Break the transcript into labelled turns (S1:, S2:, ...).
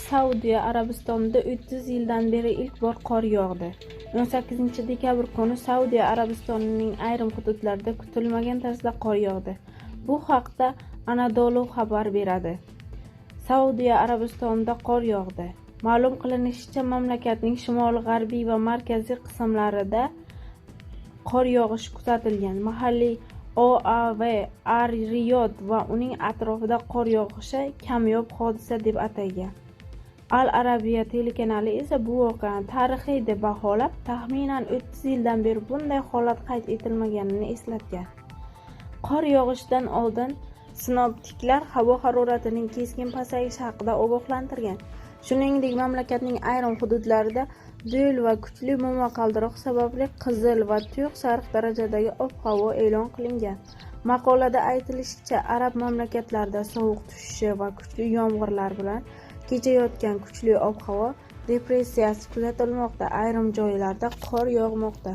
S1: Saudiya Arabistonida 30 yildan beri ilk bor qor yog'di. 18 dekabr kuni Saudiya Arabistonining ayrim hududlarida kutilmagan tarzda qor yog'di. Bu haqda Anadolu xabar beradi. Saudiya Arabistonida qor yog'di. Ma'lum qilinishicha, mamlakatning shimoli-g'arbiy va markaziy qismlarida qor yog'ishi kuzatilgan. Mahalliy OAV Ar-Riyod va uning atrofida qor yog'ishi kamyob hodisa deb atagan. Al Arabiya telekanali esa bu voqeani tarixiy deb baholab, taxminan 30 yildan beri bunday holat qayd etilmaganini eslatgan. Qor yog'ishidan oldin sinoptiklar havo haroratining keskin pasayishi haqida ogohlantirgan. Shuningdek, mamlakatning ayrim hududlarida do'l va kuchli momaqaldiroq sababli qizil va to'q sariq darajadagi ob-havo e'lon qilingan. Maqolada aytilishicha, arab mamlakatlarida sovuq tushishi va kuchli yomg'irlar bilan kechayotgan kuchli ob-havo depressiyasi kuzatilmoqda, ayrim joylarda qor yog'moqda.